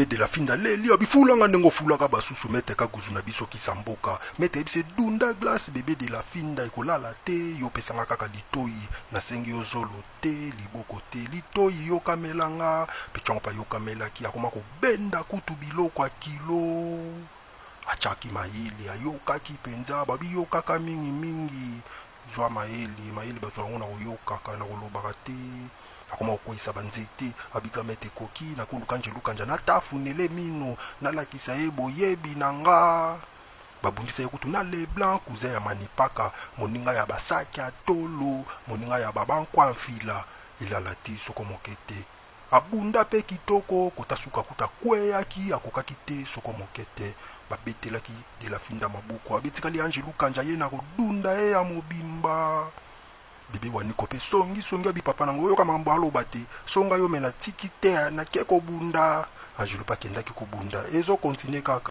Bebe de la Finda leli, abi fulanga ndenge ofulaka basusu. Maître Kaguzu na biso kisa mboka, maître yebise dunda glace. Bebe de la Finda ekolala te, yo opesanga kaka litoi, nasengi yo zolo te, liboko te, litoi yokamelanga. Mpe ntango mpe ayokamelaki, akoma kobenda kutu biloko ya kilo, atiaki mayele, ayokaki mpenza. Babiyokaka mingimingi, zwa mayele, mayele bazwa yango na koyokaka, na kolobaka te. Akoma kokweyisa banzete, abikama ete ekoki nakoluka njelukanja, natafunele mino, nalakisa ye boyebi na nga. Babundisa ye kutu na Leblanc, cousin ya Manipaka, moninga ya basaki ya tolo, moninga ya babankwanfila. Elala te soko moke te. Abunda mpe kitoko kota suka, kuta akweyaki, akokaki te soko moke te. Babetelaki de la Finda maboko, abetikali Angelu Kanja ye na kodunda ye ya mobimba. Bebe Waniko mpe songi songi, abi papa nango oyoka makambo aloba te, songa yo me natiki te, nake kobunda. Angelu mpe akendaki kobunda, ezokontinue kaka.